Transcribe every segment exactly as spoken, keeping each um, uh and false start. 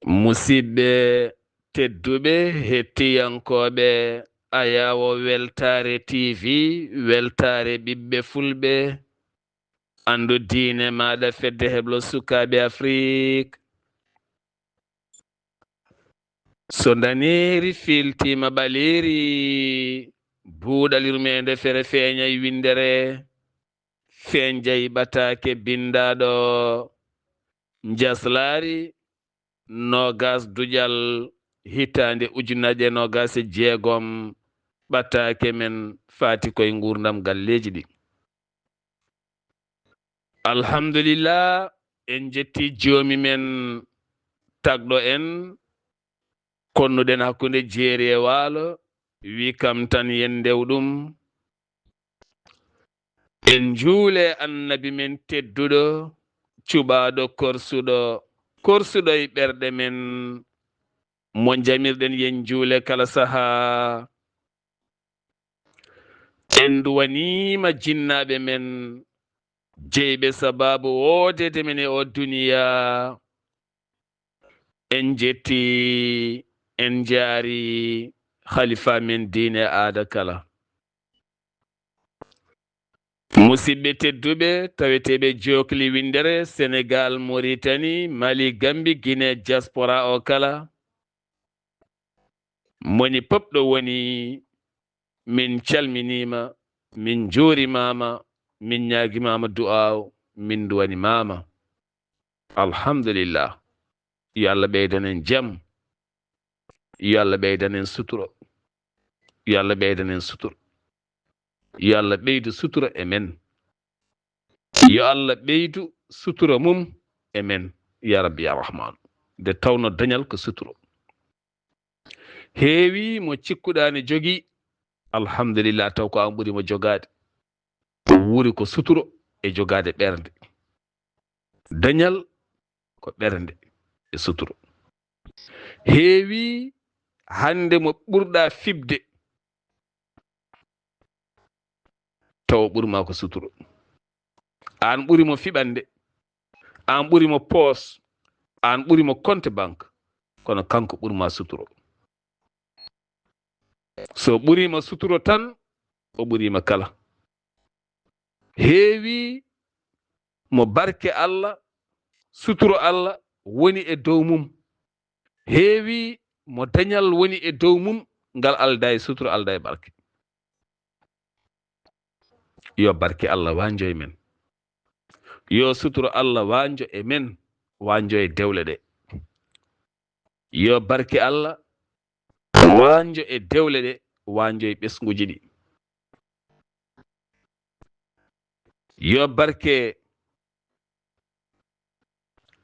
Musidɓe tedduɓe, hettiyankooɓe Ayaawo Weltaare T V, Weltaare Ɓiɓɓe Fulɓe, anndu diine maaɗa, Fedde Heblo Sukaaɓe Afrik. So ndaneeri fiiltiima ɓaleeri, buuɗal yurmeende fere feeñay winndere, feeñjay ɓataake binndaaɗo, njaslaari noogas duƴal hitaande ujunnaje noogas e jeegom, ɓataake men faati koye nguurndam galleeji ɗi. Alhamdulillah, en jetti joomi men tagɗo en, konnuɗen hakkunde jeeri e waalo, wi kam tan yen ndew ɗum. En njuule Annabi men tedduɗo, cuɓaaɗo korsuɗo, korsuɗo e ɓerɗe men, mo njamirɗen yen njuule kala sahaa. En nduwaniima jinnaaɓe men, jeyɓe sabaabu woodeede men e oo duniyaa. En njetti, en njaari halifa men diine aada kala. Musidɓe tedduɓe, taweteeɓe jookli winndere, Senegaal, Moritani, Mali, Gambi, Gine, diaspora o kala. Moni pop ɗo woni, min calminiima, min njuurimaama, min ñaagimaama du'aaw, min nduwanimaama. Alhamdulillah. Yo Allah ɓeydan en jam. Yo Allah ɓeydan en sutura. Yo Allah ɓeydan en sutura. Yo Allah ɓeydu sutura e men. Yo Allah ɓeydu sutura mum e men. Ya Rabbi, ya Rahman. Nde tawno dañal ko sutura. Heewi mo cikkuɗaa ne jogii, alhamdulillah, taw ko aan ɓuri mo jogaade. Ko wuuri ko suturo e jogaade ɓernde. Dañal ko ɓernde e suturo. Heewi hannde mo ɓurɗaa fiɓde, taw o ɓuri ma ko suturo. Aan ɓuri mo fiɓande, aan ɓuri mo poos, aan ɓuri mo compte banque, kono kanko ɓuri ma suturo. So ɓuri ma suturo tan, o ɓuri ma kala. Heewi mo barke Allah, suturo Allah woni e dow mum. Heewi mo dañal woni e dow mum, ngal aldaa e suturo, aldaa e barke. Yo barke Allah waanjo e men. Yo suturo Allah waanjo e men, waanjo e dewle ɗe. Yo barke Allah waanjo e dewle ɗe, waanjo e ɓesnguuji ɗi. Yo barke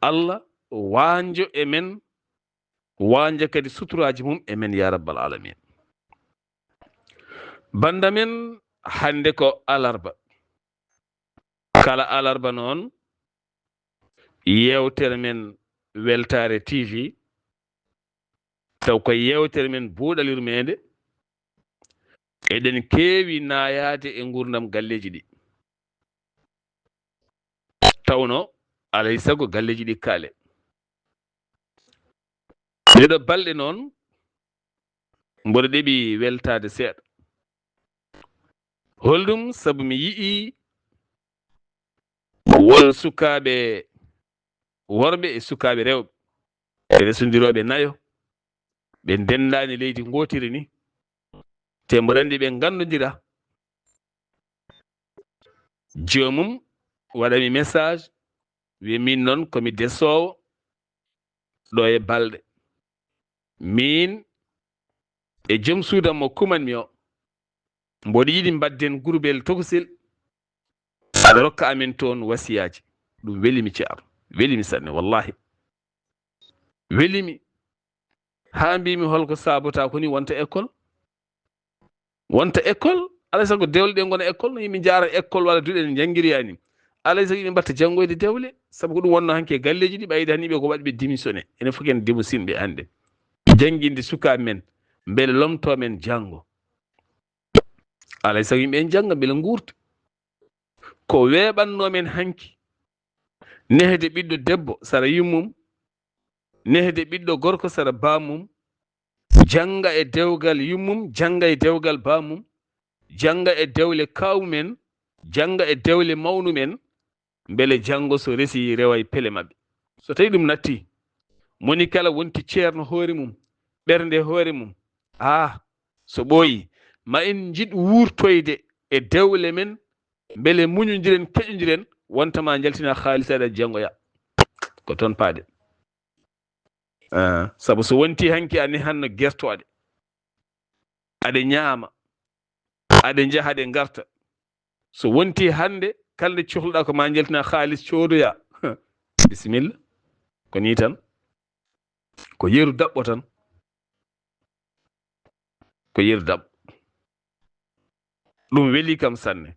Allah waanjo e men, waanjo kadi suturaaji mum e men, ya rabbal alamin. Bannda men, hannde ko alarba. Kala alarba noon, yeewtere men Weltaare T V, taw ko yeewtere men buuɗal yurmeende, eɗen keewi naayaade e nguurndam galleeji ɗi. Tawno alay sago galleeji ɗi kaale. Ɗeɗo balɗe noon, mboɗo ɗeɓi weltaade seeɗa. Holɗum? Sabu mi yi'i won sukaaɓe worɓe e sukaaɓe rewɓe, ɓe resondirooɓe nayo, ɓe ndendaani leydi ngootiri ni, te mboɗo anndi ɓe nganndondira. Joomum waɗa mi message, wiya min noon ko mi desoowo ɗo e balɗe. Min e joom suudam mo kuman mi o, mboɗo yiɗi mbaɗden gurubel tokosel, aɗa rokka amen toon wasiyaaji. Ɗum weli mi, ceerno. Weli mi sanne, wallahi. Weli mi. Haa mbiimi holko saabota ko ni wonta école? Wonta école? Alay sago dewle ɗe ngona école, no yimɓe njaara école walla duɗe ne njanngirya ni. Alay sago yimɓe mbatta janngoyde dewle, sabu ko ɗum wonno hanki e galleeji ɗi, ɓayde han yimɓe ko waɗi ɓe démissionné. Enen fof ken démissionné ɓe hannde. Jannginde sukaaɓe men, mbele lomtoo men janngo. Alay sago yimɓe en jannga, mbele nguurta. Ko weeɓannoo men hanki, nehde ɓiɗɗo debbo sara yummum, Nehde ɓiɗɗo gorko sara bammum, jannga e dewgal yummum, jannga e dewgal bammum, jannga e dewle kawmumen, jannga e dewle mawnumen, mbele janngo so resi reway pele maɓɓe. So tawi ɗum natti, moni kala wonti ceerno hoore mum, ɓernde hoore mum, ah, so ɓooyi, ma en njiɗ wuurtoyde e dewle men, mbele muñondiren, keƴondiren, wonta ma njaltina haalis aɗa janngoya. Ko toon paaɗen. Ah, sabu so wonti hanki a nehanno gertooɗe, aɗa ñaama, aɗa njaha, aɗa ngarta. So wonti hannde, kala nde cohluɗaa ko ma njaltina haalis coodoya. Bisimilla. Ko nii tan. Ko yeru daɓɓo tan. Ko yeru daɓɓo. Ɗum weli kam sanne.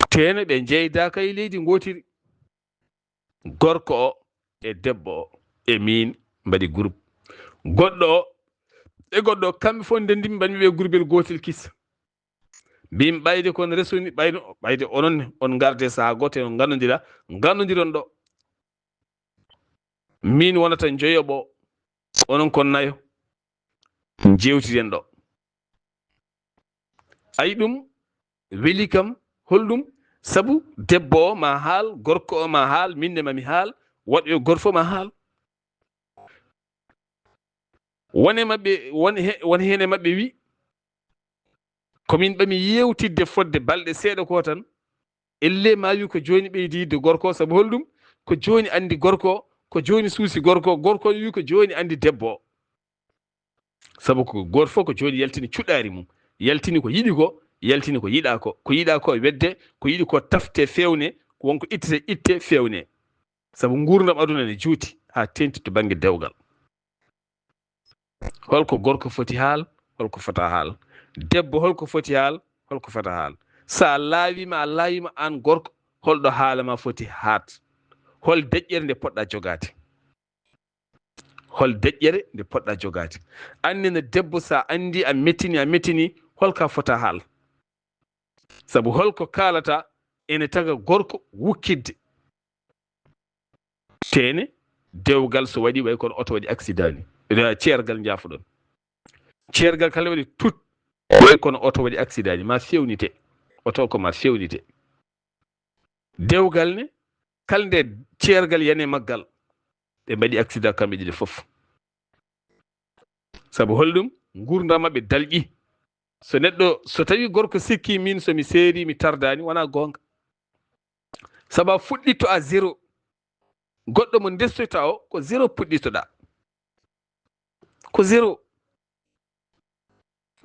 Teene ɓe njeydaaka e leydi ngootiri. Gorko o e debbo o e miin mbaɗi groupe. Goɗɗo o e goɗɗo o, kamɓe fof ndenndimi, mbaɗmi ɓe groupel gootel kis. Mbimi ɓayde kon resoni, ɓayno, ɓayde onon ne, on ngarde sahaa gooto, on nganndondira, nganndondiron ɗo. Min wonata njoyoɓo, onon kon nayo. Njeewtiren ɗo. Ayi ɗum weli kam, holɗum? Sabu debbo o ma haal, gorko o ma haal, min ne mami haal, waɗɓe gorfo ma haal. Wone maɓɓe, won he-, won heen e maɓɓe wi, ko min ɓami yeewtidde fodde balɗe seeɗa ko tan, elle ma wi ko jooni ɓeydi yidde gorko o, sabu holɗum? Ko jooni anndi gorko o, ko jooni suusi gorko o, gorko o wi ko jooni anndi debbo o. Sabu ko gooto fof ko jooni yaltini cuɗaari mum, yaltini ko yiɗi ko, yaltini ko yiɗaa ko, ko yiɗaa ko wedde, ko yiɗi ko tafte feewne, ko won ko ittete itte feewne. Sabu nguurndam aduna ne juuti haa teeŋti to bannge dewgal. Holko gorko foti haal, holko fota haal? Debbo holko foti haal, holko fota haal? So a laawiima, a laawiima aan gorko, holɗo haala ma foti haat? Hol deƴƴere nde poɗɗa jogaade? Hol deƴƴere nde poɗɗa jogaade? Anndina debbo, so a anndi a mettini, a mettini, holka fota haal? Sabu holko kaalata ene taga gorko wukkitde. Teene, dewgal so waɗi, way kono oto waɗi accident ni. Ceergal, njaafoɗon. Ceergal kala waɗi tut, way kono oto waɗi accident ni. Ma fewnite. Oto ko ma fewnite. Dewgal ne, kala nde ceergal yani e maggal, ɓe mbaɗi accident kamɓe ɗiɗo fof. Sabu holɗum? Nguurndam maɓɓe dalƴi. So neɗɗo, so tawi gorko sikki min so mi seeri, mi tardaani, wona goonga. Sabu a fuɗɗitto à zéro. Goɗɗo mo ndestoyta o, ko zéro puɗɗitoɗa. Ko zéro.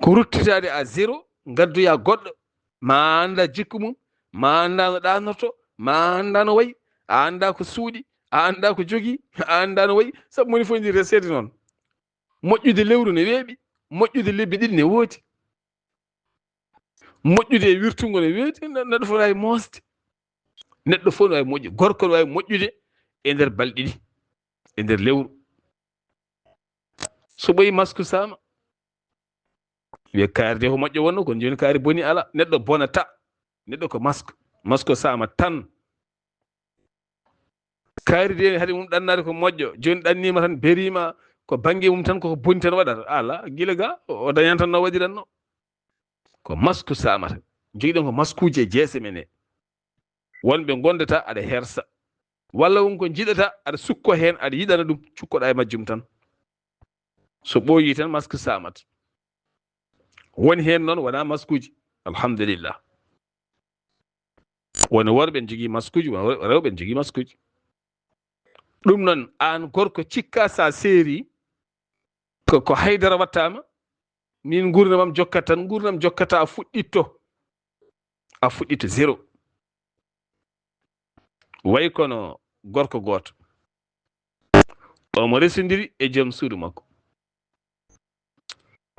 Ko ruttitaade à zéro, ngaddoya goɗɗo, ma a annda jikku mum, ma a annda no ɗanorto, ma a annda no wayi, a annda ko suuɗi, a annda ko jogii, a annda no wayi. Sabu moni fof ndi reseede noon. Moƴƴude lewru ne weeɓi, moƴƴude lebbi ɗiɗi ne woodi. Moƴƴude e wirtungo ne weeɓi, ne-, neɗɗo fof ne waawi moosde. Neɗɗo fof ne waawi moƴƴu-, gorko ne waawi moƴƴude e nder balɗe ɗiɗi, e nder lewru. So ɓoyi masku saama. Wiye kaari de ko moƴƴo wonno, kono jooni kaari boni ala. Neɗɗo bonata. Neɗɗo ko masku. Masku saama tan. Kaari de haɗi mum ɗannaade ko moƴƴo. Jooni ɗanniima tan, beriima, ko bannge mum tan, koko boni tan waɗata. Ala, gila ga, o, o dañan tan no waɗiranno. Ko masku saamata. Jogiɗon ko maskuuji e jeese men he. Wonɓe ngondata aɗa hersa. Walla won ko njiɗata aɗa sukko heen, aɗa yiɗana ɗum, cukkoɗa e majjum tan. So ɓooyi tan, masque saamat. Woni heen noon, wonaa maskuuji. Alhamdulillah. Woni worɓe ne njogii maskuuji, woni rewɓe ne njogii maskuuji. Ɗum noon, aan gorko, cikka so a seeri, ko, ko haydara wattaama, min nguurndam am jokkat tan, nguurndam jokkata, a fuɗɗitto. A fuɗɗitto zéro. Way kono gorko gooto. Omo resondiri e joom suudu makko.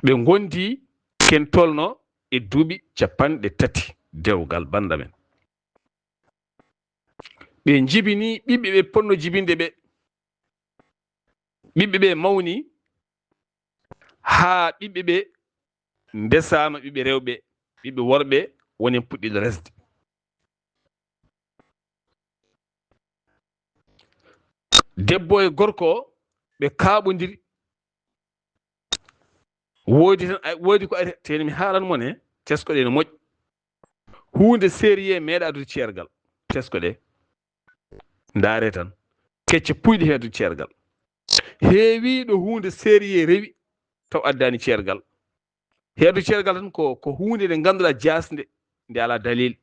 Ɓe ngondi ken tolno e duuɓi capanɗe tati dewgal bannda men. Ɓe njibini ɓiɓɓe ɓe ponno jibinde ɓe. Ɓiɓɓe ɓe mawni haa ɓiɓɓe ɓe ndesaama, ɓiɓɓe rewɓe, ɓiɓɓe worɓe woni en puɗɗiiɗo resde. Debbo e gorko o, ɓe kaaɓondiri. Woodi tan, ay, woodi ko ari, teni mi haalan mon e, tesko ɗe no moƴƴi. Huunde sérieux meeɗa addude ceergal. Tesko ɗe. Ndaare tan. Kecce puyɗi heen addude ceergal. Heewi ɗo huunde sérieux rewi, taw addaani ceergal. Heedu ceergal tan ko, ko huunde nde ngannduɗaa jaasnde, nde alaa dalil.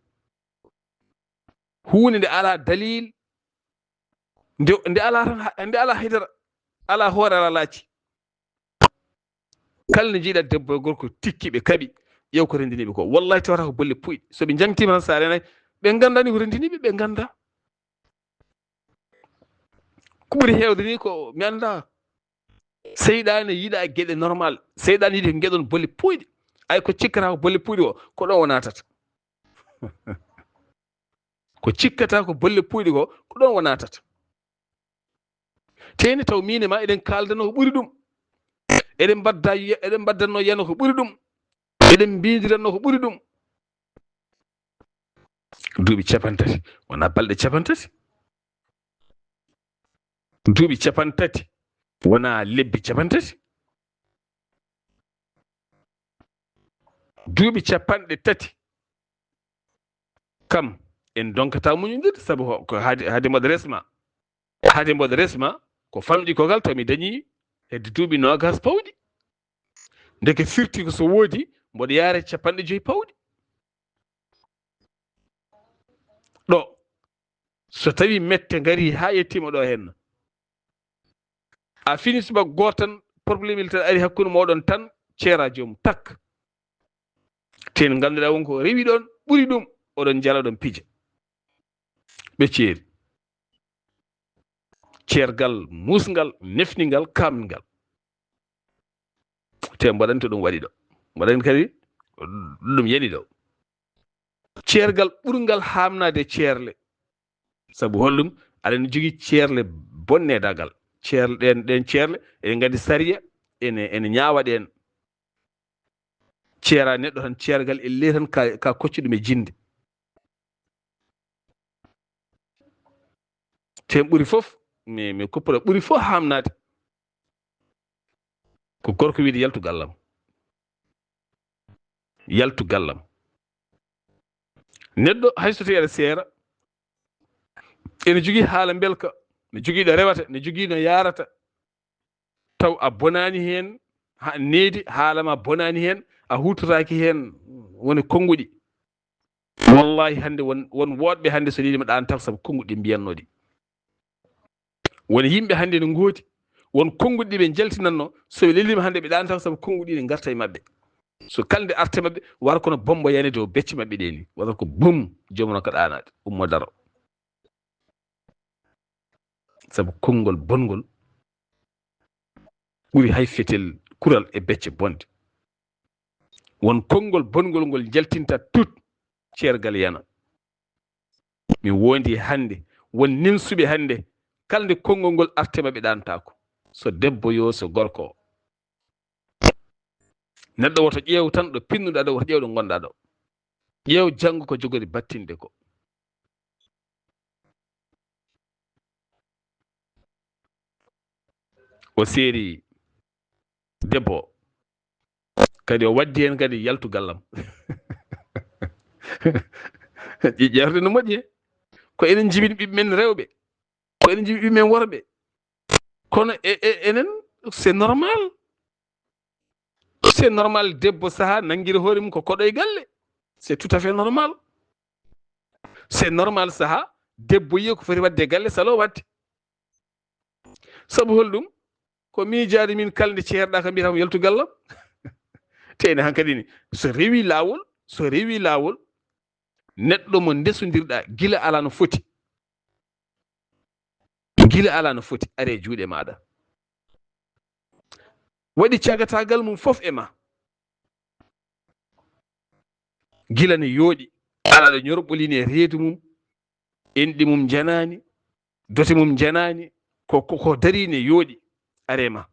Huunde nde alaa dalil, nde, nde alaa tan ha-, nde alaa haydara, alaa hoore, alaa laaci. Kala nde njiiɗa debbo e gorko tikki ɓe kaɓi, ƴeew ko renndini ɓe ko. Wallahi tawata ko bolle puyɗe. So ɓe njangtiima tan, so a renay, ɓe nganndani ko renndini ɓe, ɓe ngannda. Ko ɓuri heewde ni ko mi annda. Seyɗaane yiɗa geɗe normal. Seyɗaane yiɗi ko ngeɗon bolle puyɗe. Ay ko cikkata ko bolle puyɗe ko, ko ɗon o naatata. Ko cikkata ko bolle puyɗe ko, ko ɗon o naatata. Teyni taw miin e ma eɗen kaaldano ko ɓuri ɗum. Eɗen mbadda, eɗen mbaddanno yano ko ɓuri ɗum. Eɗen mbiindiranno ko ɓuri ɗum. Duuɓi capantati, wonaa balɗe capantati. Duuɓi capantati, wonaa lebbi capantati. Duuɓi capanɗe tati, kam en donkata muñondirde, sabu ko, ko haade, haade mboɗo resma. Haade mboɗo resma, ko famɗi kogal taw mi dañi hedde duuɓi noogas pawɗi. Ndeke firti ko so woodi, mboɗo yaare capanɗe joyi pawɗi. Ɗo, so tawi mette ngari haa yettima ɗo henna, a fini subaka gooto tan, probléme il tan ari hakkunde moɗon tan, ceera joomum, tak. Ten ngannduɗaa won ko rewi ɗon, ɓuri ɗum, oɗon njala, oɗon pija. Ɓe ceeri. Ceergal muusngal, nefningal, kaamningal. Te mbaɗani to ɗum waɗi ɗo. Mbaɗani kadi ɗum yani ɗo. Ceergal ɓurngal haamnaade ceerle. Sabu holɗum? Aɗa ene jogii ceerle bonneedagal. Ceerle ɗen, ɗen ceerle, eɗen nganndi sariya, ene, ene ñaawa ɗen. Ceera neɗɗo tan, ceergal e ley tan ka, ka koccu ɗum e jinde. Te ɓuri fof, mi, mi kuppora, ɓuri fof haamnaade. Ko gorko wiide, "Yaltu gallam. Yaltu gallam." Neɗɗo, hay so tawi aɗa seera, ene jogii haala mbelka, ne jogii ɗo rewata, ne jogii no yaarata, taw a bonaani heen, ha needi, haala ma bonaani heen, a huutoraaki heen, woni konnguɗi. Wallahi, hannde won, won woɗɓe hannde so lelima ɗaantaako sabu konnguɗi ɗi mbiyannoo ɗi. Won yimɓe hannde no ngoodi, won konnguɗi ɗi ɓe njaltinannoo, so ɓe lelima hannde ɓe ɗaantaako sabu konnguɗi ɗi ngarta e maɓɓe. So kalde arte maɓɓe, wara kono bombo yani dow becce maɓɓe ɗe ni. Wata ko bum, joomum ko ɗaanaade, ummo daro. Sabu konngol bongol ɓuri hay fetel kural e becce bonde. Won konngol bongol ngol njaltinta tut, ceergal yana. Mi wondi hannde, won ninsuɓe hannde, kala nde konngol ngol arte maɓɓe ɗaantaako. So debbo yo, so gorko o. Neɗɗo woto ƴeew tan ɗo pinnuɗaa ɗo, woto ƴeew ɗo ngonɗaa ɗo. Ƴeew janngo ko jogori battinde ko. O seeri debbo o. Kadi o waddi heen kadi yaltu gallam. Ƴe-, ƴeewte no moƴƴi he. Ko enen njibini ɓiɓɓe men rewɓe. Ko enen njiɗi ɓiɓɓe men worɓe. Kono e, e, enen, c'est normal. C'est normal debbo saha nanngira hoore mum ko koɗo e galle. C'est tout à fait normal. C'est normal saha debbo yiya ko foti waɗde e galle, salo waɗde. Sabu holɗum? Ko miijaade min kala nde ceerɗaa kam mbiyata mo yaltu gallam. Te ene hankadi ni, so rewi laawol, so rewi laawol, neɗɗo mo ndesondirɗaa gila alaa no foti. Gila alaa no foti, are juuɗe maaɗa. Waɗi cagataagal mum fof e ma. Gila ne yooɗi, alaa ɗo ñorɓolini e reedu mum, enɗi mum njanaani, dote mum njanaani, ko, ko, ko darii ne yooɗi, are ma.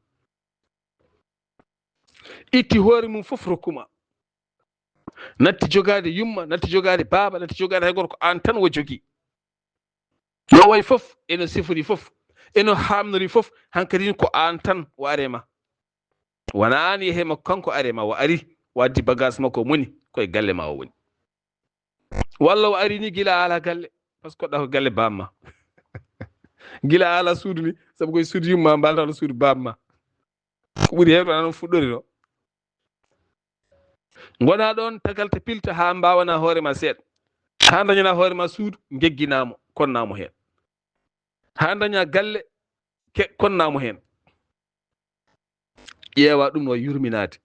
Itti hoore mum fof rokkuma. Natti jogaade yumma, natti jogaade baaba, natti jogaade hay gorko, aan tan wo jogii. No wayi fof, eno sifori fof. E no haamnori fof, hankadi ko aan tan o ari e ma. Wonaa aan yehi e makko, kanko ari e ma, o ari, o addi bagage makko, o moni, ko e galle ma o woni. Walla o ari ni gila a alaa galle, par ce que koɗɗa ko galle baaba ma. Gila a alaa suudu ni, sabu ko e suudu yumma mbaalata walla suudu baaba ma. Ko ɓuri heewde wonaa noon fuɗɗori ɗo. Ngona ɗoon tagal ta pilta haa mbaawana hoore ma seeɗa. Haa ndañana hoore ma suudu, ngegginaa mo, konnaa mo heen. Haa ndaña galle, ke-, konnaa mo heen. Ƴeewa ɗum no yurminaade.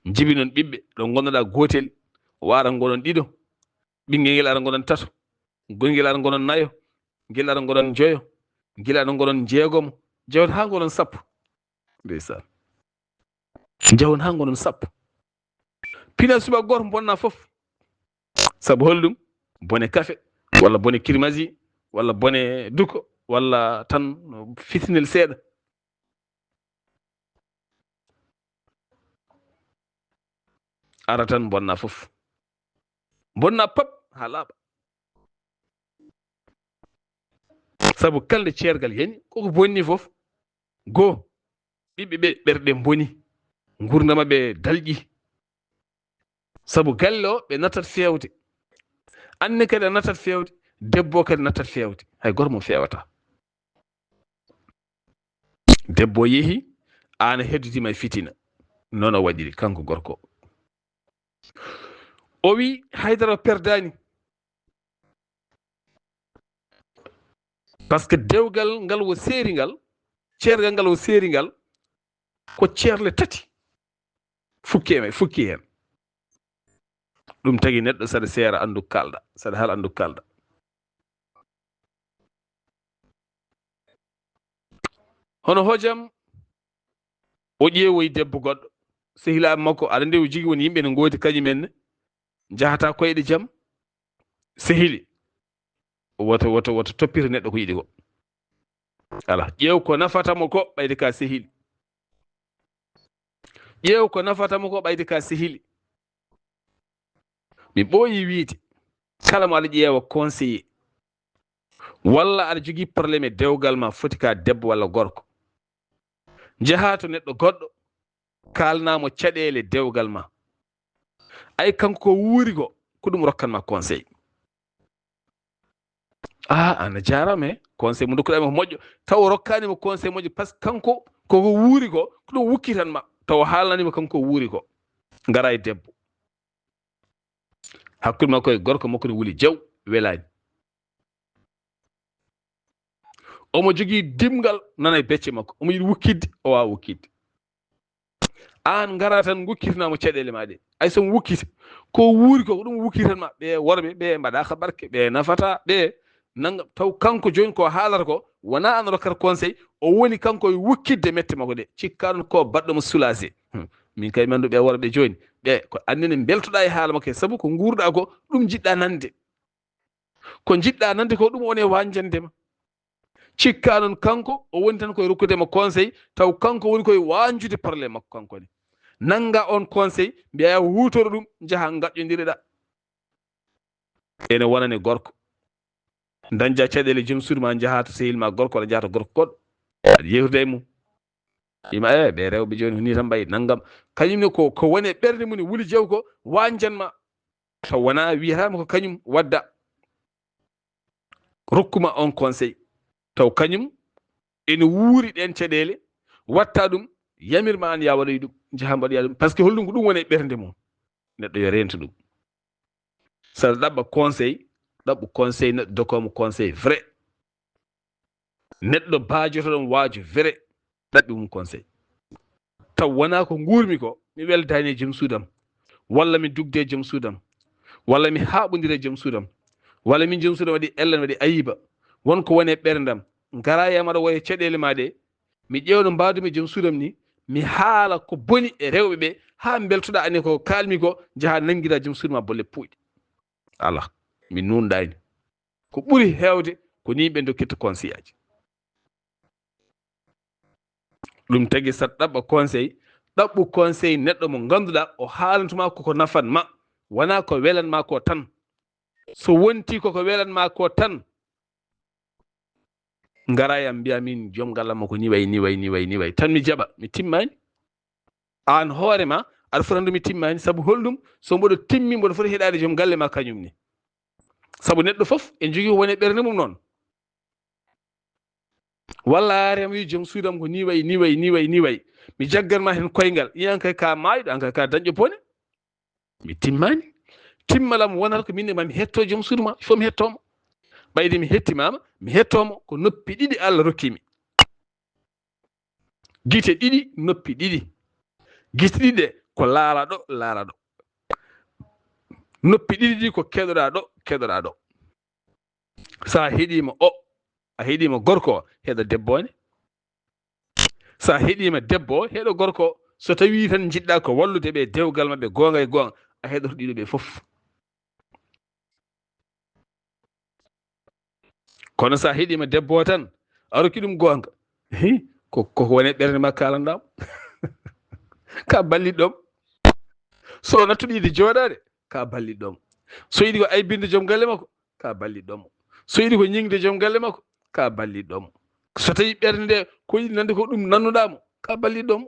Njibinon ɓiɓɓe, ɗo ngonnoɗaa gootel, wara ngonon ɗiɗo, ɓinngel ngel ara ngonon tato, gongel ara ngonon nayo, ngel ara ngonon njoyo, ngel ara ngonon njeegomo, jawon haa ngonon sappo. Ndeysaan. Jawon haa ngonon sappo. Pina suba gooto bonna fof. Sabu holɗum? Bone kafe, walla bone kirmasi, walla bone duko, walla tan fitinel seeɗa. Ara tan bonna fof. Bonna pap haa laaɓa. Sabu kalde ceergal yani, koko bonni fof. Goo, ɓiɓɓe ɓe ɓerɗe mboni, ngurnda maɓɓe dalƴi. Sabu galle o, ɓe nattat feewde. Anne kadi a nattat feewde, debbo o kadi nattat feewde. Hay gooto mo feewata. Debbo o yehi, aan a heddodiima e fitina. Noon o waɗiri, kanko gorko o. O wi, haydara o perdaani. Par ce que dewgal ngal o seeri ngal, ceergal ngal o seeri ngal, ko ceerle tati. Fukke me, fukki heen. Ɗum tagi neɗɗo saɗa seera anndu kalɗa, saɗa haala anndu kalɗa. Hono hojam, o ƴeewoyi debbo goɗɗo. Sehilaaɓe makko, aɗa nde o jogii won yimɓe ne ngoodi kañum en ne. Njahata koyɗe jam. Sehili. Woto, woto, woto toppito neɗɗo ko yiɗi ko. Ala, ƴeew ko nafata mo ko ɓayde ka sehili. Ƴeew ko nafata mo ko ɓayde ka sehili. Mi ɓooyi wiide, kala mo aɗa ƴeewa conseiller, walla aɗa jogii problème e dewgal ma, foti ka debbo walla gorko. Njaha to neɗɗo goɗɗo, kaalnaa mo caɗeele dewgal ma. Ay kanko ko wuuri ko, ko ɗum rokkan ma conseil. Ah, ana jaarama e conseil mo ndokkuɗaa mo ko moƴƴo. Taw o rokkaani mo conseil moƴƴo, par ce que kanko koko wuuri ko, ko ɗum wukkitan ma. Taw o haalnani mo kanko o wuuri ko. Ngara e debbo. Hakkunde makko e gorko makko ne wuli jaw, welaani. Omo jogii dimngal nana e becce makko. Omo yiɗi wukkitde, o waawa wukkitde. Aan ngara tan ngokkitnaa mo caɗeele ma ɗe. Ay so mo wukkita, ko wuuri ko, ko ɗum wukkitan ma. Ɓe worɓe, ɓe mbaɗaaka barke, ɓe nafata, ɓe nangam. Taw kanko jooni ko haalata ko, wonaa aan rokkata conseil, o woni kanko e wukkitde mette makko ɗe. Cikkaa ɗum ko baɗɗo mo soulagé. Hmm. Min kay mi anndu ɓe worɓe jooni, ɓe ko annene mbeltoɗaa e haala makko, sabu ko nguurɗaa ko, ɗum njiɗɗaa nande. Ko njiɗɗaa nande ko, ɗum woni e wañjande ma. Cikkaa noon kanko, o woni tan koye rokkude ma conseil, taw kanko woni koye wañjude problème makko kanko ne. Nannga on conseil, mbiyaa huutoro ɗum, njaha ngaƴƴondireɗaa. Ene wonani gorko. Dañja caɗeele joom suudu ma, njaha to sehil ma gorko, walla njaha to gorko goɗɗo. Aɗa yeewtida e mum. Ima, "Eh, ɓe rewɓe jooni ni tan mbayi nangam." Kañum ne ko, ko woni e ɓernde mum ne wuli jaw ko wañjan ma. Taw wonaa wiyataama ko kañum wadda. Rokkuma on conseil. Taw kañum ene wuuri ɗeen caɗeele, watta ɗum, yamirma aan ya waɗoy ɗum, njaha mbaɗoya ɗum. Par ce que holɗum ko ɗum woni e ɓernde mum. Neɗɗo yo reento ɗum. Saɗa ɗaɓɓa conseil, ɗaɓɓu conseil neɗɗo dokkoomo conseil vrai. Neɗɗo baajotoɗo mo waajo vrai, ɗaɓɓi mum conseil. Taw wonaa ko nguurmi ko, mi weldaani e joom suudam, walla mi dugde e joom suudam, walla mi haaɓondira e joom suudam, walla min joom suudam waɗi ella, mi waɗi ayiba, won ko woni e ɓerndam, ngara yamaɗa woye caɗeele ma ɗe, mi ƴeewa no mbaadumi e joom suudam ni, mi haala ko boni e rewɓe ɓe, haa mbeltoɗaa ani ko kaalmi ko, njaha nanngira joom suudu ma bolle puuyɗe. Alaa, mi nuunɗaani. Ko ɓuri heewde ko nii ɓe ndokkirta conseil aji. Ɗum tagi saɗa ɗaɓɓa conseil, ɗaɓɓu conseil neɗɗo mo ngannduɗaa o haalantuma koko nafan ma, wonaa ko welan ma ko tan. So wonti koko welan ma ko tan, Ngara yam mbiya min joom galle am ko ni way, ni way, ni way, ni way. Tan mi jaɓa, mi timmani. Aan hoore ma, aɗa foti anndu mi timmani. Sabu holɗum? So mboɗo timmi, mboɗo foti heɗaade joom galle ma kañum ne. Sabu neɗɗo fof e jogii ko woni e ɓernde mum noon. Walla a ari am wi joom suudu am ko ni way, ni way, ni way, ni way. Mi jaggan ma heen koyngal. Iyan kay ka maayɗo, an kay ka dañɗo bone. Mi timmani. Timmal am wonata ko min e ma mi hetto joom suudu ma, il faut mi hetto mo. Ɓayde mi hettimaama, mi hetto mo, ko noppi ɗiɗi Allah rokki mi. Gite ɗiɗi, noppi ɗiɗi. Gite ɗiɗi ɗe ko laaraɗo, laaraɗo. Noppi ɗiɗi ɗi ko keɗoɗaa ɗo, keɗoɗaa ɗo. So a heɗiima o, a heɗiima gorko o, heɗo debbo o ne. So a heɗiima debbo o, heɗo gorko o. So tawii tan njiɗɗaa ko wallude ɓe dewgal maɓɓe goonga e goonga, a heɗoto ɗiɗo ɓe fof. Kono so a heɗiima debbo o tan, a rokki ɗum goonga, hi, ko, ko woni e ɓernde ma kaalanɗaa mo. Ka balliɗɗo mo. So o nattuɗo yiɗde jooɗaade, ka balliɗɗo mo. So yiɗi ko aybinde joom galle makko, ka balliɗɗo mo. So yiɗi ko ñiŋde joom galle makko, ka balliɗɗo mo. So tawii ɓernde nde ko yiɗi nande ko ɗum nannuɗaa mo, ka balliɗɗo mo.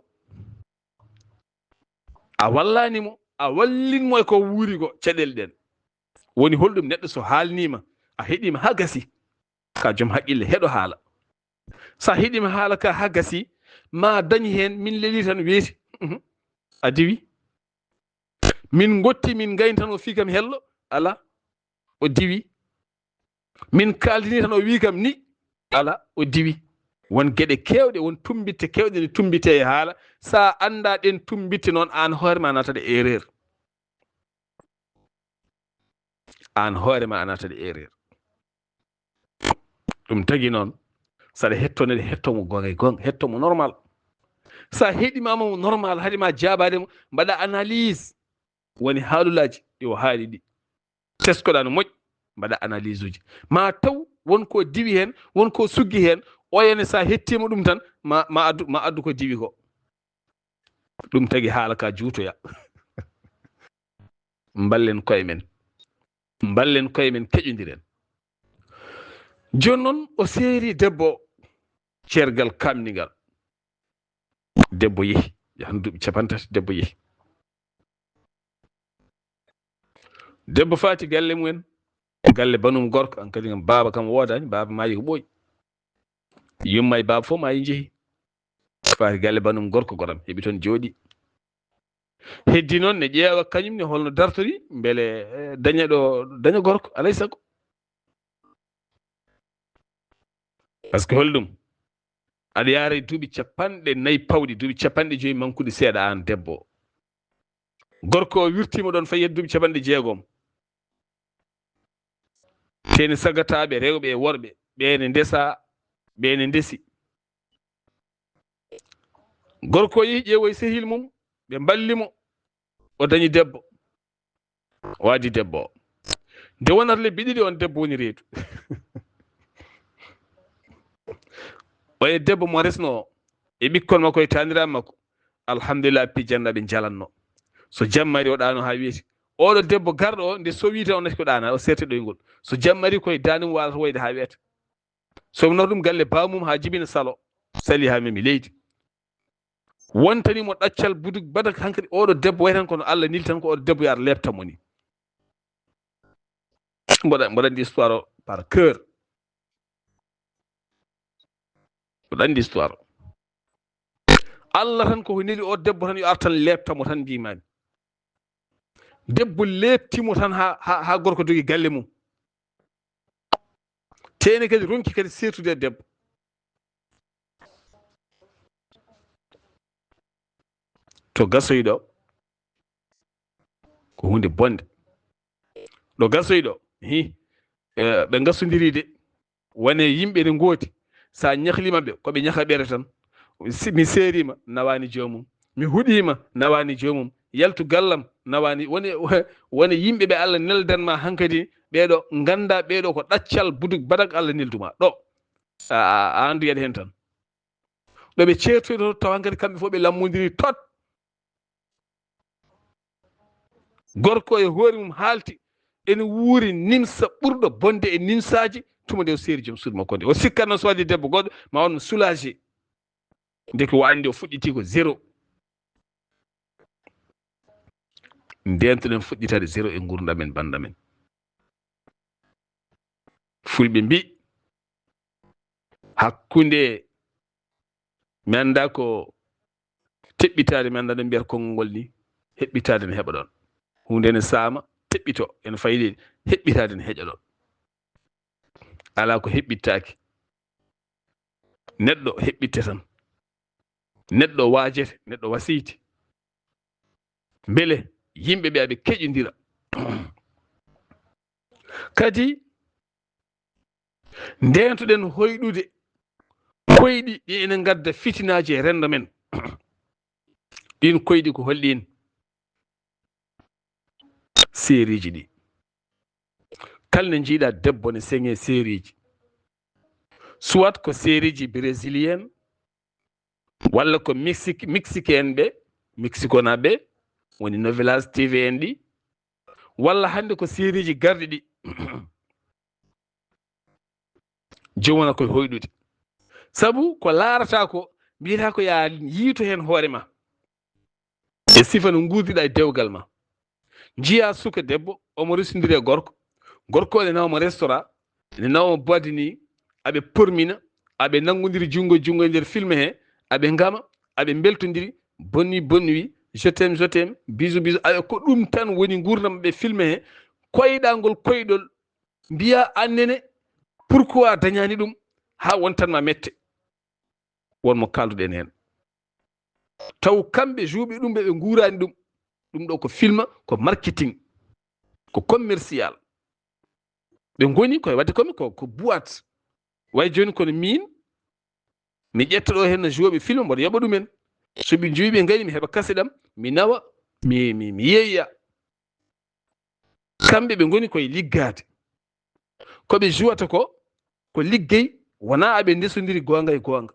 A wallaani mo, a wallin mo e ko wuuri ko, caɗeele ɗen. Woni holɗum? Neɗɗo so haalniima, a heɗiima haa gasi, ka joom haqqille, heɗo haala. So a heɗiima haala ka haa gasi, ma dañ heen, min leli tan weeti. Mhm. A diwi. Min ngotti, min ngayni tan o fii kam hello, ala, o diwi. Min kaaldini tan o wii kam ni, ala, o diwi. Won geɗe keewɗe, won tumbitte keewɗe ne tumbitee e haala. So a anndaa ɗen tumbitte noon, aan hoore ma a natat e erreur. Aan hoore ma a natat e erreur. Ɗum tagi noon, so aɗa hetto neɗɗo, hetto mo goonga e goonga, hetto mo normal. So a heɗimaama mo normal, haɗi ma jaabaade mo, mbaɗa analyse. Woni haalulaaji ɗi o haali ɗi. Teskoɗaa no moƴƴi, mbaɗa analyse uji. Ma taw won ko diwi heen, won ko suggi heen, oya ne so a hettiima ɗum tan, ma, ma addu, ma addu ko diwi ko. Ɗum tagi haala ka juutoya. Mballen koye men. Mballen koye men, keƴondiren. Jooni noon o seeri debbo o, ceergal kaamningal. Debbo yehi, yahan duuɓi capanɗe tati, debbo yehi. Debbo faati galle mumen, galle banum gorko, an kadi kam baaba kam woodaani, baaba maayi ko ɓooyi. Yumma e baaba fof maayi njehi. Faati galle banum gorko, goram, heɓi toon jooɗi. Heddi noon ne ƴeewa kañum ne holno dartori, mbele, eh, daña ɗo, daña gorko, alay sago. Par ce que holɗum? Aɗa yaara e duuɓi capanɗe nayi pawɗi, duuɓi capanɗe joyi mankuɗi seeɗa aan debbo. Gorko o wirtiima ɗoon fayi e duuɓi capanɗe jeegom. Teni sagataaɓe rewɓe e worɓe, ɓe ne ndesa, ɓe ne ndesi. Gorko o yehi ƴeewoyi sehil mum, ɓe mballi mo, o dañi debbo. O addi debbo o. Nde wonata lebbi ɗiɗi, on debbo woni reedu. O e debbo mo resno o, e ɓikkon makko, e taaniraaɓe makko. Alhamdulillah, pijjanɗo ɓe njalanno. So jamma ari, o ɗaano haa weeti. Oɗo debbo garɗo o, nde so wiite, o natti ko ɗaana, o seerte ɗoyngol. So jamma ari, koye daande mum waalata woyde haa weeta. So mi nawri ɗum galle baamum haa jibina salo, sali haa memi leydi. Wontani mo ɗaccal buduk badak hankadi, oɗo debbo way tan kono Allah nil tan ko oɗo debbo yaar leepta mo ni. Mboɗa, mboɗa anndi histoire o par cœur. Mboɗa anndi histoire o. Allah tan koko neli o debbo tan yo ar tan leepta mo tan mbimami. Debbo leepti mo tan ha, ha, ha gorko dogi galle mum. Tene kadi ronki kadi seetude e debbo. To gasoyi ɗo, ko hunde bonde. Ɗo gasoyi ɗo, hi, eh, ɓe gasodiri de. Wone yimɓe ne ngoodi, sa ñahlima ɓe, ko ɓe ñahaɓere tan. Si mi seerima, nawani joomum. Mi huɗima, nawani joomum. Yaltu gallam, nawani. Woni, woni yimɓe ɓe Allah neldan ma hankadi, ɓeɗo ganda, ɓeɗo ko ɗaccal buduk badak Allah nelduma. Ɗo, a, a, a andu yeɗa hen tan. Ɗo ɓe ceertoyto, tawa hankadi kamɓe fof ɓe lammodiri tot. Gorko e hoore mum haalti, ene wuuri nimsa ɓurɗo bonde e nimsaaji tuma nde o seeri joom suudu makko nde. O sikkanno so waɗi debbo goɗɗo, ma on soulagé. Ndeke o anndi o fuɗɗiti ko zéro. Ndeentoɗen fuɗɗitaade zéro e nguurndam men, bannda men. Fulɓe mbi, hakkunde, mi annda ko teɓɓitaade, mi annda no mbiyata konngol ngol ni, heɓɓitaade ne heɓa ɗon. Huunde ne saama, teɓɓito, ene fayde, heɓɓitaade ne heƴa ɗon. Alaa ko heɓɓittaaki. Neɗɗo heɓɓitte tan. Neɗɗo waajete, neɗɗo wasiyti. Mbele yimɓe ɓe aɓe keƴondira. Kadi, ndeentoɗen hoyɗude koyɗi ɗi ene ngadda fitinaaji e renndo men. Ɗiin koyɗi ko holɗiin? Seeriiji ɗi. Kala nde njiiɗa debbo ne seŋe seeriiji. Soit ko seeriiji brésilienne, walla ko Mexique, Mexique en ɓe, Mexico na ɓe, woni novelas T V en ɗi, walla hannde ko seeriiji garɗi ɗi. Joom wona koye hoyɗude. Sabu ko laarata ko, mbiyata ko ya yiito heen hoore ma. E sifa no nguurdiɗa e dewgal ma. Njiya suka debbo, omo resondiri e gorko. Gorko ene nawa mo restaurant, ene nawa mo boîte de nuit, aɓe pormina, aɓe nanngondiri junngo e junngo e nder film he, aɓe ngama, aɓe mbeltondiri, bonne nuit, bonne nuit, je t'aime, je t'aime, bisous, bisous. Aɓe ko ɗum tan woni nguurndam maɓɓe film he. Koyɗa ngol koyɗol, mbiya annene, pourquoi dañani ɗum, haa wontan ma mette. Won mo kaalduɗen heen. Taw kamɓe juuɓe ɗum ɓe, ɓe nguurani ɗum. Ɗum ɗo ko film, ko marketing, ko commercial. Ɓe ngoni koye waɗde komi ko, ko boîte. Way jooni kono miin, mi ƴetta ɗo heen no joueɓe film, mboɗo yoɓa ɗumen. So ɓe njowi ɓe ngari, mi heɓa kase ɗam, mi nawa, mi, mi, mi yeeya. Kamɓe ɓe ngoni koye liggaade. Ko ɓe juwata ko, ko liggey, wonaa aɓe ndesondiri goonga e goonga.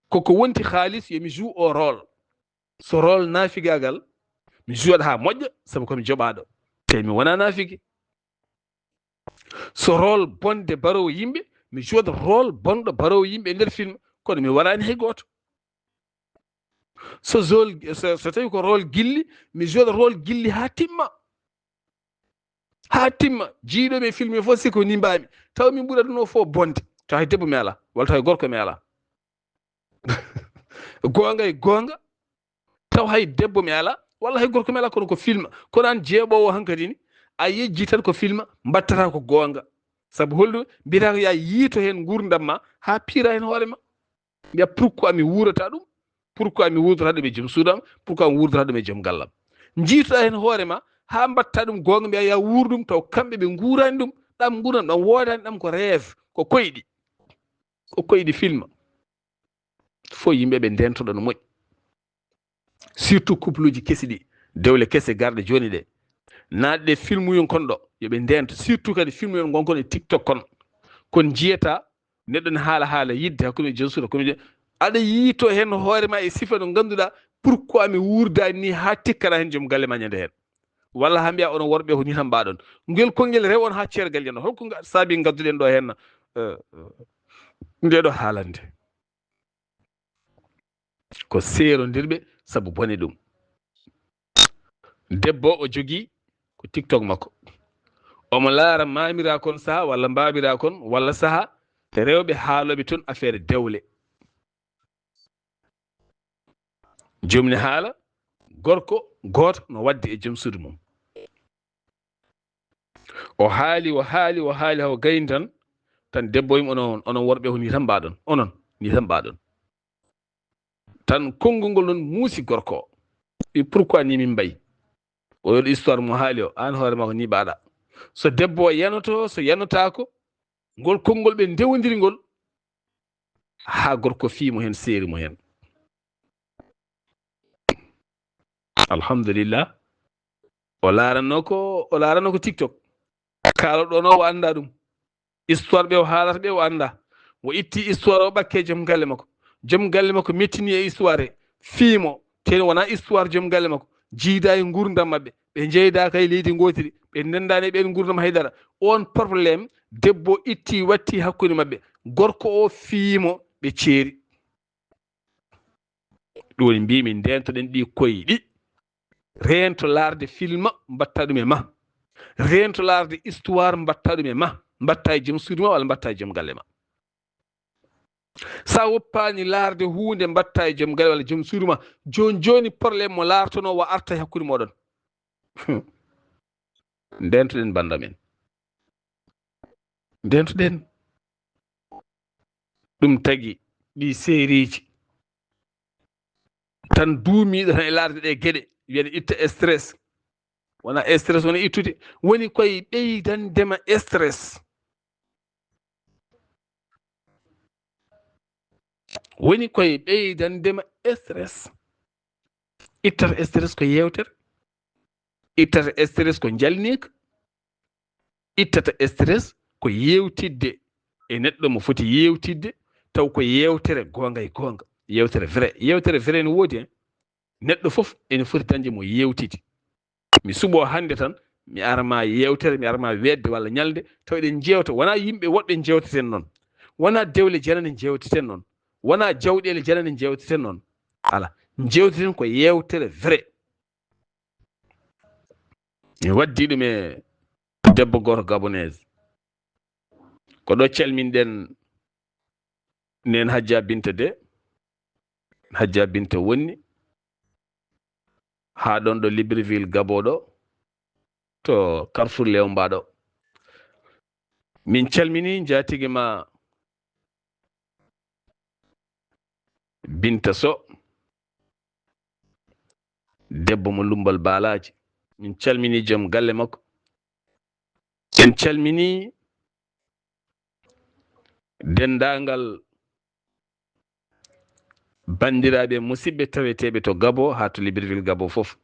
Koko wonti haalis, yo mi joue o rôle. So rôle naafigaagal, mi jouat haa moƴƴa, sabu ko mi joɓaaɗo. Te mi wonaa naafigi. So rôle bonde baroowo yimɓe, mi jouat rôle bonɗo baroowo yimɓe e nder film, kono mi waraani hay gooto. So zol-, so, so tawi ko rôle gilli, mi jouat rôle gilli haa timma. Haa timma, jiiɗo mi e film fof sikko ni mbaami. Taw min ɓura ɗum o fof bonde. Taw hay debbo mi alaa, walla taw hay gorko mi alaa. Goonga e goonga, taw hay debbo mi alaa, walla hay gorko mi alaa, kono ko film. Kono aan jeeɓoowo hankadi ni, a yejji tan ko film, mbattata ko goonga. Sabu holɗum? Mbiyata ko ya yiito heen nguurndam ma, haa piira heen hoore ma. Mbiya, pourquoi mi wuurata ɗum? Pourquoi mi wuurdata ɗum e joom suudam? Pourquoi mi wuurdata ɗum e joom gallam? Njiitoɗa heen hoore ma, haa mbatta ɗum goonga, mbiya ya wuur ɗum, taw kamɓe ɓe nguurani ɗum, ɗam nguurani ɗam woodaani, ɗam ko rêve, ko koyɗi. Ko koyɗi film. Fof yimɓe ɓe ndeentoɗo no moƴƴi. Surtout couple uji kesi ɗi, dewle kese garɗe jooni ɗe. Naatɗe film yon kon ɗo, yo ɓe ndeento. Surtout kadi film yon ngon kon e TikTok kon. Kon njiyata neɗɗo ne haala haala yidde hakkunde joom suudu, hakkunde joom, aɗa yiito heen hoore ma e sifa no ngannduɗaa, pourquoi mi wuurdaani ni haa tikkana heen joom galle ma ñande heen? Walla haa mbiya onon worɓe ko ni tan mbaɗon. Ngel konngel rew on haa ceergal yen. Holko nga-, saabi ngadduɗen ɗo heen, eh, eh, nde ɗo haalande? Ko seerondirɓe sabu bone ɗum. Debbo o jogii ko TikTok makko. Omo laara maamira kon saha walla mbaabira kon walla saha rewɓe haalooɓe toon affaire dewle. Joom ne haala, gorko gooto no waɗde e joom suudu mum. O haali, o haali, o haali, haw gayni tan, tan debbo yim, onon, onon worɓe ko ni tan mbaɗon, onon, ni tan mbaɗon. Tan konngol ngol noon muusi gorko o. Wi, "Pourquoi ni min mbayi?" O yo histoire mo haali o, aan hoore ma ko ni mbaɗa. So debbo o yanoto, so yanotaako, ngol konngol ɓe ndewondiri ngol, haa gorko fii mo heen, seeri mo heen. Alhamdulillah. O laaranno ko, o laaranno ko TikTok. Kaaloɗo ɗo o annda ɗum. Histoire ɓe o haalata ɓe o annda. O itti histoire o ɓakke joom galle makko. Joom galle makko mettini e histoire he. Fii mo. Teno wona histoire joom galle makko. Jiida e nguurndam maɓɓe. Ɓe njeydaaka e leydi ngootiri. Ɓe ndendaani e ɓeen nguurndam haydara. On problème Debbo itti, watti hakkunde maɓɓe. Gorko o fiyimo, ɓe ceeri. Ɗum woni mbimi, ndentoɗen ɗi koyɗi. Reento laarde film, mbatta ɗum e ma. Reento laarde histoire, mbatta ɗum e ma. Mbatta e joom suudu ma walla mbatta e joom galle ma. Sa woppani laarde huunde, mbatta e joom galle walla joom suudu ma. Jooni jooni, problème mo laartono wa arta e hakkunde moɗon. Ndentoɗen banda men. Ndentoɗen. Ɗum tagi ɗi seeriiji tan duumiiɗo tan e laarde ɗe geɗe, wiyani itta stress. Wona stress woni ittude, woni koye ɓeydandema stress. Woni koye ɓeydandema stress. Ittata stress ko yewtere. Ittata stress ko jalniika. Ittata stress ko yewtidde e neɗɗo mo foti yewtidde, taw ko yewtere goonga e goonga, yewtere vrai. Yewtere vrai no woodi, en. Neɗɗo fof ene foti dañde mo yewtidi. Mi suɓo hannde tan, mi ara ma yewtere, mi ara ma weetde walla ñalnde, taw eɗen jeewta. Wona yimɓe woɗɓe jeewteten noon. Wona dewle janane jeewteten noon. Wona jawɗeele janane jeewteten noon. Ala. Jeewteten ko yewtere vrai. Mi waddi ɗum e debbo gooto gabonese. Ko ɗo calminɗen nen Hajja Binta de. Hajja Binta wonni haa ɗon ɗo Libreville Gabo ɗo, to Carrefour Lewmba ɗo. Min calmini njaatigi ma Binta Soh, debbo mo Lummbal Baalaaji. Min calmini joom galle makko. En calmini denndaangal banndiraaɓe, musidɓe taweteeɓe to Gabo haa to Libreville Gabo fof.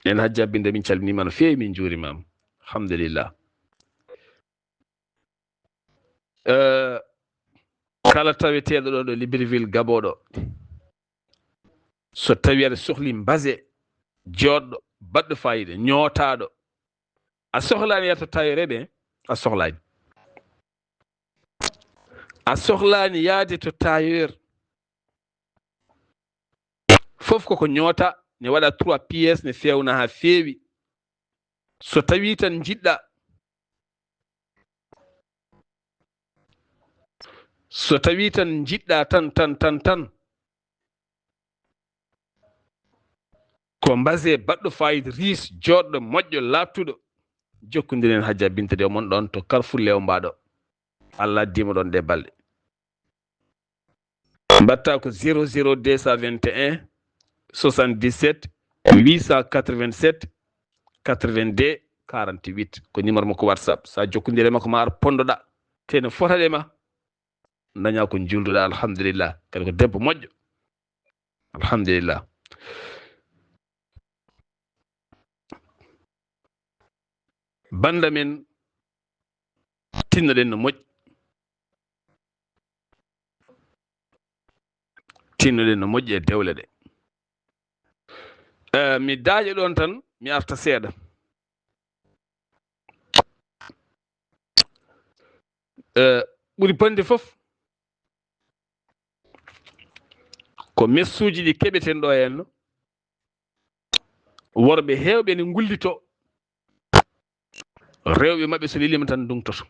En Hajja Binde, min calminiima no feewi, min njuuriima ma. Alhamdulillah. Eh, kala taweteeɗo ɗo, ɗo Libreville Gabo ɗo, so tawi aɗa sohli mbase jooɗɗo, baɗɗo faayiida, ñootaaɗo, a sohlaani yaade to tailleur ɓe, a sohlaani. A sohlaani yaade to tailleur. Fof koko ñoota, ne waɗa trois pièces, ne fewna haa feewi. So tawi tan njiɗɗa, so tawi tan njiɗɗa tan, tan, tan, tan, ko mbase baɗɗo faayiida, riis, jooɗɗo, moƴƴo, laaɓtuɗo, jokkondiren Hajja Binta de, mon ɗon to Carrefour Lewmba ɗo. Allah addiima ɗon ɗe balɗe. Mbatta ko zéro zéro deux cent vingt et un soixante-dix-sept huit cent quatre-vingt-sept quatre-vingt-deux quarante-huit. Ko numéro makko WhatsApp. Sa jokkondire makko ma ar pondoɗa. Te no fota ɗe ma. Daña ko julduɗa, alhamdulillah. Kadi ko debbo moƴƴo. Alhamdulillah. Banda men, tinnoɗen no moƴƴi. Tinnoɗen no moƴƴi e dewle ɗe. Eh, mi daaƴa ɗon tan, mi arta seeɗa. Eh, ɓuri bonde fof, ko messuuji ɗi keɓeten ɗo henno. Worɓe heewɓe ne ngullito, rewɓe maɓɓe so lelima tan ndungtoto.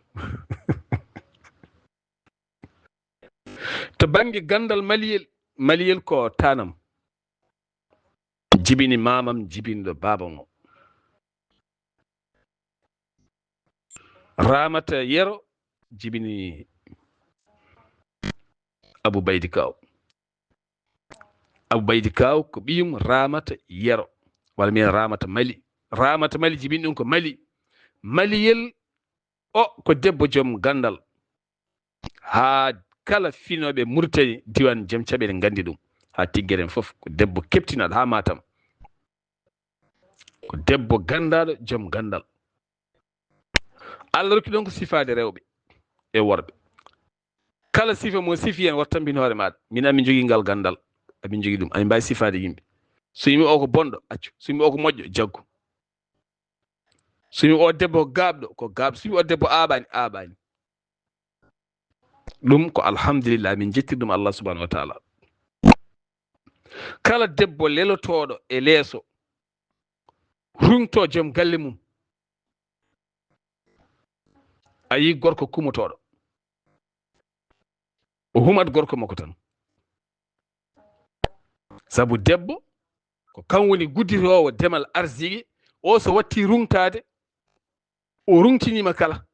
To bannge ganndal maliyel, maliyel ko tanam. Jibini mamam, jibinɗo babam o. Ramata Yero jibini Abu Baydi Kaw. Abu Baydi Kaw ko ɓiyum Ramata Yero, walla mbiyen Ramata Mali. Ramata Mali jibini ɗum ko Mali. Maliyel o ko debbo joom ganndal. Haa kala finooɓe Muritani, diiwaan Jam Caɓeele nganndi ɗum. Haa Tiggere en fof ko debbo keɓtinaaɗo haa Matam. Ko debbo ganndaaɗo, joom ganndal. Allah rokki ɗon ko sifaade rewɓe e worɓe. Kala sifa mo sifi en, wata tambin hoore maaɗa. Min amin njogii ngal ganndal, amin njogii ɗum, amin mbaawi sifaade yimɓe. So yimɓe o ko bonɗo, accu. So yimɓe o ko moƴƴo, jaggu. So mi o debbo ko gaaɓɗo, ko gaaɓɗo. So mi o debbo aaɓaani, aaɓaani. Ɗum ko alhamdulillah, min njettir ɗum Allah subhanahu wa taala. Kala debbo lelotooɗo e leeso, ruŋto joom galle mum, a yi gorko kumotooɗo, o humat gorko makko tan. Sabu debbo, ko kam woni gudditoowo demal arsigi, o so watti ruŋtaade, o ruŋtiniima kala.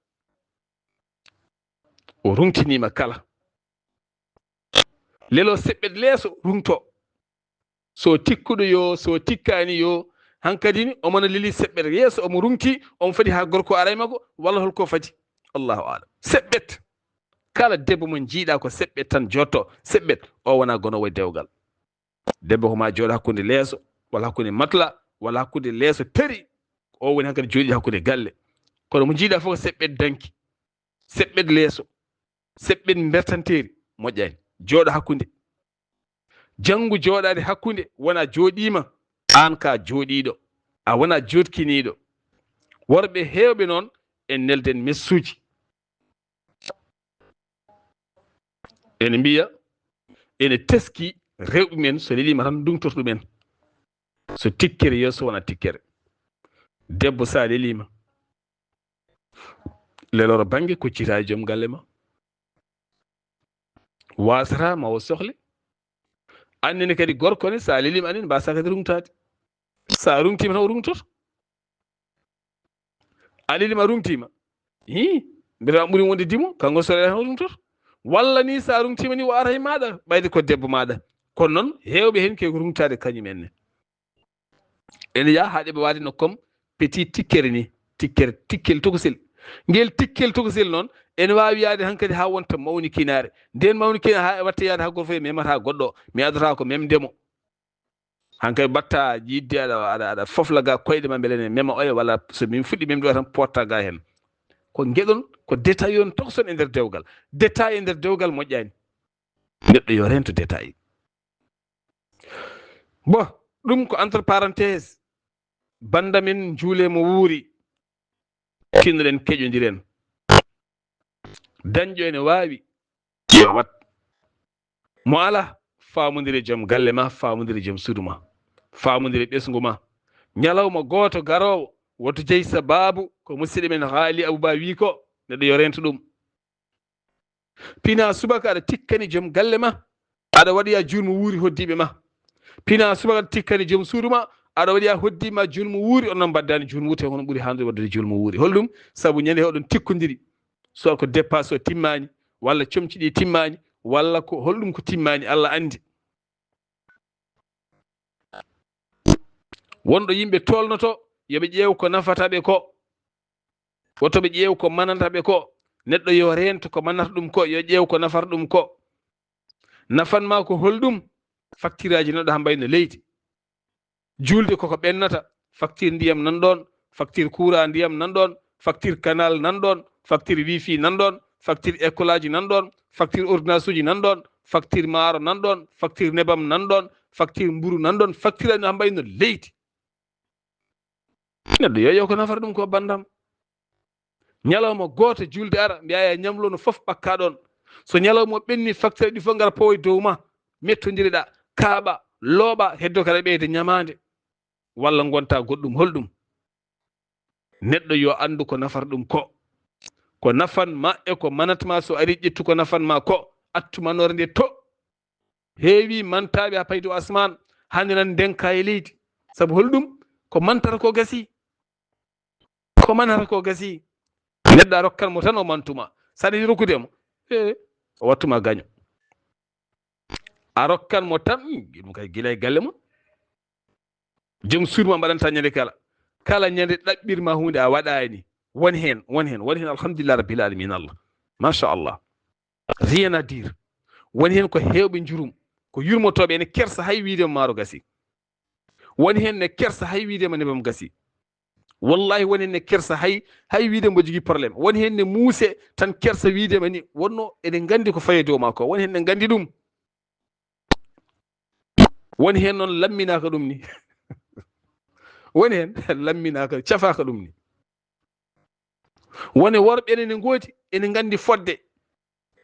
O ruŋtiniima kala. Lelo seɓɓet leeso ruŋto. So tikkuɗo yo, so tikkaani yo, hankadi ni omo no leli seɓɓet yeeso, omo ruŋti, omo fadi haa gorko ara e makko, walla holko fadi. Allahu aalam. Seɓɓet. Kala debbo mo njiiɗa ko seɓɓet tan jotto, seɓɓet, o wona gonoowo e dewgal. Debbo ko ma jooɗo hakkunde leeso, walla hakkunde matla, walla hakkunde leeso tari. O woni hankadi jooɗi hakkunde galle. Kono mo njiiɗa fof ko seɓɓet danki, seɓɓet leeso, seɓɓet mbertanteeri, moƴƴaani. Jooɗo hakkunde. Janngu jooɗaade hakkunde, wona jooɗiima, aan ka jooɗiiɗo, a wona jooɗkiniiɗo. Worɓe heewɓe noon, en nelden messuuji. Ene mbiya, ene teski rewɓe men, so leliima tan ndungtorto ɗumen. So tikkere yo, so wona tikkere. Debbo, so a leliima, leloro bannge, kuccita e joom galle ma. Wasata ma o sohle. Annene kadi gorko ne, so a leliima, annene mbasa kadi ruŋtaade. So a ruŋtiima tan, o ruŋtoto. A leliima, a ruŋtiima. Hi, mbiyata ɓuri wonde dimo, kanko so lelaa tan, o ruŋtoto. Walla ni, so a ruŋtiima ni, o ara e maaɗa, ɓayde ko debbo maaɗa. Kono noon, heewɓe heen ke ko ruŋtaade kañum en ne. Ene yaha haa ɗeɓe waade no comme petit tikkere ni, tikkere, tikkel tokosel. Ngel tikkel tokosel noon, ene waawi yaade hankadi haa wonta mawnikinaare. Nden mawnikinaare haa e watta yaade haa goto fof e memata goɗɗo, mi adata ko memde mo. Hankadi mbatta yiɗde aɗa, aɗa, aɗa fofla ga koyɗe ma mbele ne mema oya, walla so min fuɗɗi memde oya tan potta ga heen. Ko ngeɗon, ko détail on tokoson e nder dewgal. Détail e nder dewgal moƴƴaani. Neɗɗo yo rento détail. Bon, ɗum ko entre parenthèse. Banda men njuule mo wuuri. Tinnoɗen, keƴondiren. Dañɗo ene waawi, yo wat. Mo ala, faamondire joom galle ma, faamondire joom suudu ma, faamondire ɓesngu ma. Ñalawma gooto garoowo, woto jeyi sabaabu ko musidɗo men Haali Abuba wi ko, neɗɗo yo rento ɗum. Pina subaka aɗa tikkani joom galle ma, aɗa waɗoya juulmo wuuri hoddiiɓe ma. Pina subaka aɗa tikkani joom suudu ma, aɗa waɗoya hoddiiɓe ma juulmo wuuri, on noon mbaddani juulmo wuuri, te hono ɓuri hanndude waɗude juulmo wuuri. Holɗum? Sabu ñande oɗon tikkondiri, soit ko dépasse o timmaani, walla comci ɗi timmaani, walla ko holɗum ko timmaani, Allah anndi. Wonɗo yimɓe tolnoto, yo ɓe ƴeew ko nafata ɓe ko. Woto ɓe ƴeew ko mananta ɓe ko. Neɗɗo yo reento ko manata ɗum ko, yo ƴeew ko nafata ɗum ko. Nafan ma ko holɗum? Faktiraaji nan ɗo haa mbayno leydi. Juulde koko ɓennata, facture ndiyam nan ɗoon, facture courant ndiyam nan ɗoon, facture canal nan ɗoon, facture wifi nan ɗoon, facture école aji nan ɗoon, facture ordonnance uji nan ɗoon, facture maaro nan ɗoon, facture nebam nan ɗoon, facture mburu nan ɗoon, facture aji no haa mbayno leydi. Neɗɗo yo ƴeew ko nafata ɗum ko, banndam. Ñalawma gooto juulde ara, mbiyaa ya ñamlo no fof ɓakka ɗoon. So ñalawma o ɓenni, facture ɗi fof ngara pawoya dow ma, mettondire ɗa, kaaɓa, looɓa, heddo kadi ɓeyde ñamaande. Walla ngonta goɗɗum, holɗum? Neɗɗo yo anndu ko nafata ɗum ko. Ko nafan ma e ko manat ma, so ari ƴettu ko nafan ma ko, attu manoore nde to. Heewi mantaaɓe haa payi dow asmaan, haa ndenan ndenka e leydi. Sabu holɗum? Ko mantata ko gasi. Ko manata ko gasi. Neɗɗo a rokkan mo tan o mantuma. Saɗa yiɗi rokkude mo, e, o wattuma gaño. A rokkan mo tan, ɗum kay gila e galle mon. Joom suudu ma mbaɗanta ñande kala. Kala ñande ɗaɓɓirma huunde a waɗaani. Won heen, won heen, won heen, alhamdulillah rabbil alamin, Allah. Machallah. Rien à dire. Won heen ko heewɓe njurum, ko yurmotooɓe, ene kersa hay wiide mo maaro gasi. Won heen ne kersa hay wiide mo nebam gasi. Wallahi, won heen ne kersa hay, hay wiide mbo jogii problème. Won heen ne muuse tan kersa wiide ma ni, wonno eɗen nganndi ko fayi dow ma ko. Won heen ne nganndi ɗum. Won heen noon lamminaaka ɗum ni. Won heen lamminaaka, cafaaka ɗum ni. Woni worɓe ene ngoodi, ene nganndi fodde,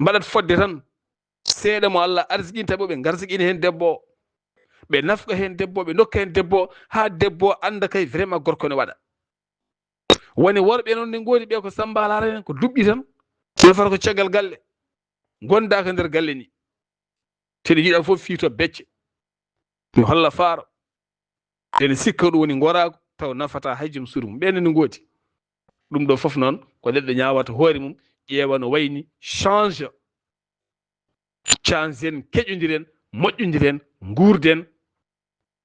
mbaɗat fodde tan. Seeɗa mo Allah arsiginta ɓe, ɓe ngarsigina heen debbo o. Ɓe nafqa heen debbo o, ɓe ndokka heen debbo o, haa debbo o annda kay vraiment gorko ne waɗa. Woni worɓe noon ne ngoodi ɓe ko sambalaare heen, ko duɓɓi tan, ɓe fota ko caggal galle, ngondaaka nder galle ni. Te ɗi njiɗa fof fii to becce. Mi holla faaro. Ene sikka ɗum woni ngoraagu, taw nafata hay jom suudu mum. Ɓeen ne ngoodi. Ɗum ɗo fof noon, ko neɗɗo ñaawata hoore mum, ƴeewa no wayni, change. Change en, keƴondiren, moƴƴondiren, nguurden.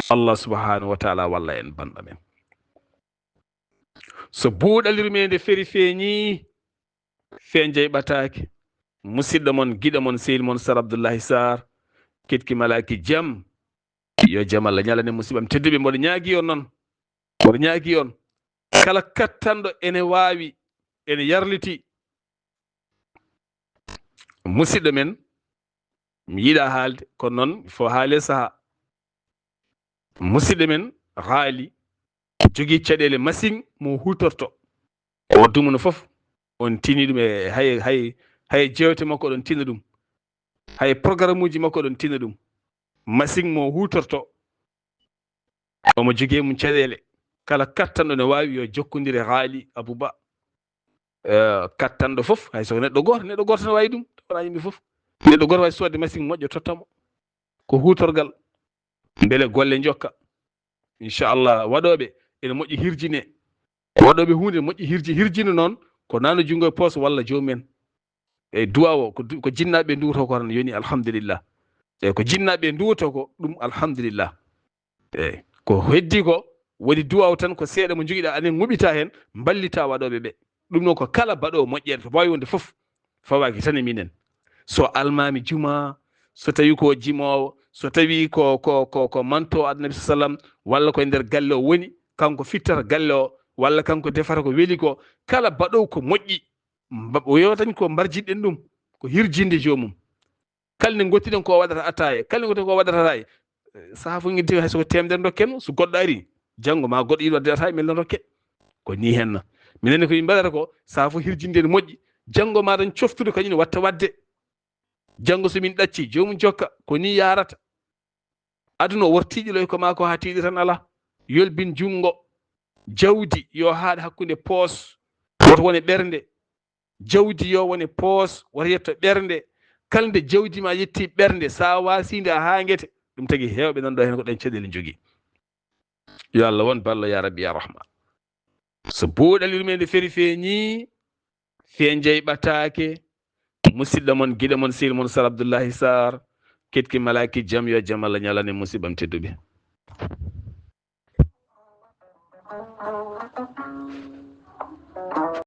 Allah subhanahu wa taala walla en, banɗo men. So buuɗalirmeende feri feeñi, fee jeyɓataake. Musidɗo mon, giɗo mon, sehil mon, Sar Abdullahi Sar, ketki malaaki jam. Yo jam Allah ñalane musiɓam tedduɓe, mboɗo ñaagi on noon. Mboɗo ñaagi on. Kala kattanɗo ene waawi, ene yarliti. Musidɗo men, mi yiɗa haalde, kono noon il faut haale saha. Musidɗo men, haali, jogii caɗeele masiŋ mo huutorto. O dumunna fof, on tini ɗum e hay, hay, hay jewte makko ɗon tina ɗum. Hay programme uji makko ɗon tina ɗum. Masiŋ mo huutorto. Omo jogii mum caɗeele. Kala kattanɗo ne waawi yo jokkondire haali Abu Ba. Eh, kattanɗo fof, hay so ko neɗɗo gooto, neɗɗo gooto ne waawi ɗum, wonaa yimɓe fof. Neɗɗo gooto waawi soodde masiŋ moƴƴo totta mo. Ko huutorgal. Mbele golle njokka. Inchallah, waɗooɓe ene moƴƴi hirjine. Waɗooɓe huunde moƴƴi hirji, hirjino noon, ko naano junngo e poos walla joomum en. Eyi, duwaaw o, ko du-, ko jinnaaɓe nduwotoo ko tan, yoni alhamdulillah. Eyi, ko jinnaaɓe nduwotoo ko, ɗum alhamdulillah. Eyi, ko heddi ko, woni duwaaw tan, ko seeɗa mo njogiɗaa, anen ŋuɓita heen, mballita waɗooɓe ɓe. Ɗum noon ko kala baɗoowo moƴƴere to waawi wonde fof, fawaaki tan e minen. So almaami juma, so tawi ko jimoowo, so tawi ko, ko, ko, ko manto Annabi sallam, walla ko e nder galle o woni, kanko fittata galle o, walla kanko defata ko weli ko, kala baɗoowo ko moƴƴi, mba-, o yewtan ko mbarjinɗen ɗum, ko hirjinde joomum. Kala nde ngottiɗen ko waɗata ataaya, kala nde ngottiɗen ko waɗata ataaya, sahaa fof ngiddi hay so ko teemedere ndokken, so goɗɗo ari, janngo ma goɗɗo yiɗi waɗde ataaya, mel no ndokke. Ko nii henna. Minen ne ko min mbaɗata ko, sahaa fof hirjinde ne moƴƴi, janngo ma tan coftude kañum ne watta waɗde. Janngo so min ɗacci, joomum jokka, ko nii yaarata. Aduna o wor tiiɗiloy ko maa ko haa tiiɗi tan alaa. Yolbin junngo. Jawdi yo haaɗ hakkunde poos, woto wone ɓernde. Jawdi yo wone poos, woto yetto ɓernde. Kala nde jawdi ma yetti ɓernde, so a waasiinde a haangete. Ɗum tagi heewɓe nan ɗo heen ko ɗeen caɗeele njogii. Yo Allah won ballo, ya Rabbi, ya Rahman. So buuɗalirmeende feri feeñi, fee jeyɓataake. Musidɗo mon, giɗo mon, sehil mon, Sar Abdullahi Sar, ketki malaaki jam, yo jam Allah ñalane musiɓɓam tedduɓe.